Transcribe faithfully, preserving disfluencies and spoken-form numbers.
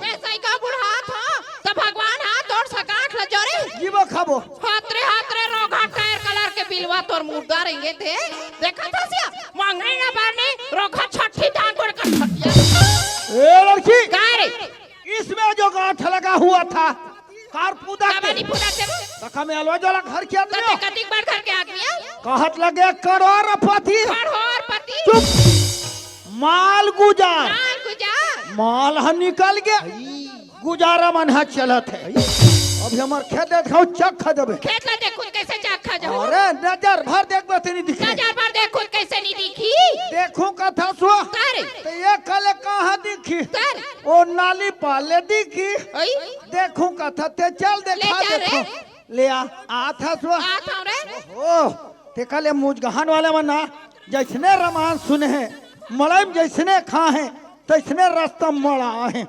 ए सइका बुढ़ात हो, त भगवान हा तोर सगांठ ल जोरे। जीबो खाबो। हात रे हात रे, रोगहा टायर कलर के बिलवा तोर मुर्दा रेंगथे। देखत हस या, मंगनी न बारनी, रोगहा छट्ठी धान गोड़ कर छटिया। ए लड़की, का रे? इसमें जो गांठ लगा हुआ था, कार पूदा काबर के। नहीं पूदा के? त का में अलवा जला घर के आदमी कते हो? कतिक बड़ घर के आदमी है? कहत लगे करोड़पति। करोड़पति। चुप। माल गुजार। माल गुजार। माल ह निकल गे। गुजारा मन ह चलत हे। अभी हमर खेत देख खाओ, चक खा देबे। खेत ला देख खुद कैसे चक खा जाओ। अरे नजर भर देख बते नहीं दिखे। नजर भर देख खुद कैसे नहीं दिखी। देखूं कथा सो। का रे? त ये कले कहाँ दिखी? का रे? ओ नाली पाले दिखी। ओई? देखूं कथा ते चल ले देखा जा रे। देखूं। ले आ, आत हस वा। आत हंव रे। ओ, तेकर ले मुजगहन वाले मन ना, जइसने रमान सुने हे, मड़ई म जइसने खा हे, तइसने रस्ता मड़ा हे।